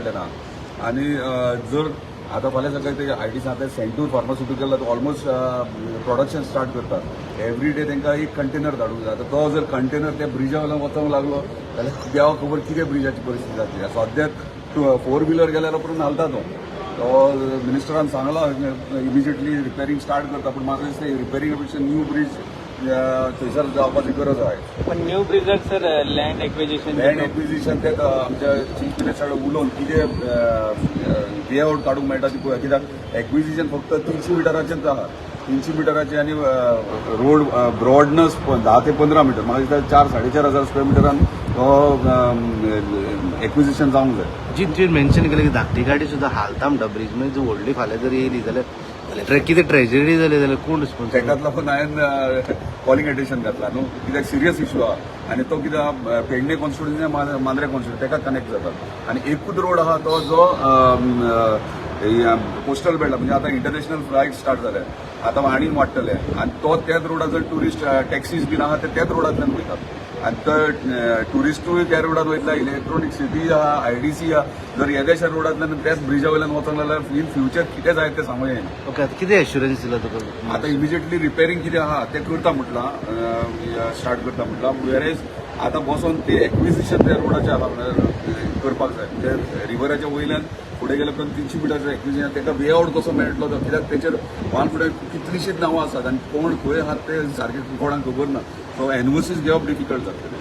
कडल्यान आहा. आनी जर आतां फाल्यां सकाळी ते आयडी आतां सेंटूर फार्मास्युटिकल ऑलमोस्ट प्रोडक्शन स्टार्ट करतात. एवरी डे तांकां एक कंटेनर धाडूंक जाय. आतां तो जर कंटेनर त्या ब्रिजा वयल्यान वचोंक लागलो जाल्यार देवाक खबर कितें ब्रिजाची परिस्थिती जातली. सद्याक फोर व्हिलर गेल्यार पसून हालता तो. तो मिनिस्टरान सांगला, इमिजिएटली रिपेरींग स्टार्ट करता, पूण म्हाका दिसता रिपेरींगा पेक्षा न्यू ब्रीज थंयसर जावपाची गरज आहा. पण न्यू ब्रिजाक sir land acquisition? Land acquisition ते आमच्या चीफ मिनिस्टर उलोवन कितें वे आवट काडूंक मेळटा ती पळोवया, कित्याक एक्विजिशन फक्त 300 मिटराचेच आहा. 300 मिटराचे आनी रोड ब्रॉडनस 10 ते 15 मिटर. म्हाका दिसता 4-4.5 हजार स्क्वेअर मिटरान तो एक्विजिशन जावंक जाय. जी तुवें मेन्शन केलें की धाकटी गाडी सुद्दां हालता म्हणटा ब्रीज, म्हणजे जर व्हडली फाल्यां जर येयली जाल्यार कितें ट्रेजेडी जाली जाल्यार कोण रिस्पॉन्सिबल? तेकाच लागून हांवें कॉलिंग एटेन्शन घातला न्हू, कित्याक सिरियस इशू आहा आनी तो कितें आहा, पेडणे कॉन्स्टिट्युन्सी, मांद्रे कॉन्स्टिट्युन्सी तेका कनेक्ट जाता आनी एकूच रोड आहा तो जो कोस्टल बेल्ट. म्हणजे आतां इंटरनॅशनल फ्लायट स्टार्ट जाले, आतां आनीक वाडटले आनी तो त्याच रोडार ट्युरिस्ट टॅक्सीज बीन आहा, ते त्याच रोडांतल्यान वयतात आनी तो ट्युरिस्टूय त्या रोडार वयतला. इलेक्ट्रॉनीक सिटी आहा, आयडीसी आहा, जर येद्याशा रोडांतल्यान त्याच ब्रिजा वयल्यान वचोंक जाल्यार इन फ्युचर कितें जायत तें सांगूं येना. ओके, आतां कितें एश्युरन्स दिला तुका? आता इमिजिएटली रिपेरींग कितें आहा तें करता म्हटलां, स्टार्ट करता म्हटलां. वेरेज आतां बसोन ते एक्विजिशन त्या रोडाचें आहा करपाक जाय. म्हणजे रिवराच्या वयल्यान फुडें गेल्या उपरांत 300 मिटराचें एक्विजिशन, ताका वे आवट कसो मेळटलो तो, कित्याक तेचेर वान फुडें कितलींशींच नांवां आसात आनी कोण खंय आहात ते सारकें कोणाक खबर ना. सो एनओसीस घेवप डिफिकल्ट जातलें.